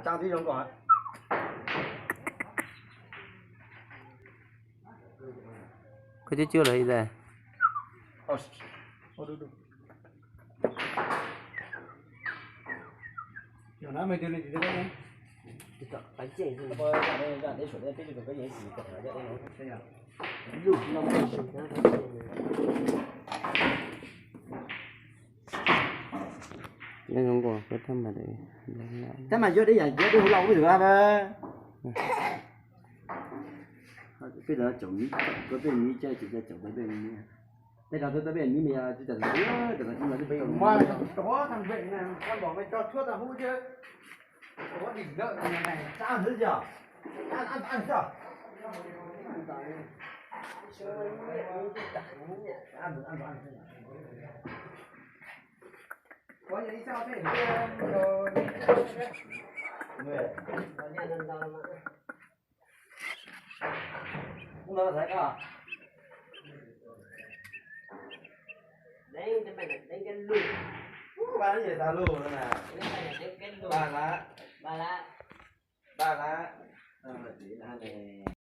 Tsa tib zoo kom. Koj cuab cuab lawm ib tag. Tab mas yog dej yam dej hu lauj ub ntawd. Peb cov caum miv, koj peb miv caum, caum peb miv. Tej zaum peb miv mas yog tsis tau, tsis tau, tsis tau.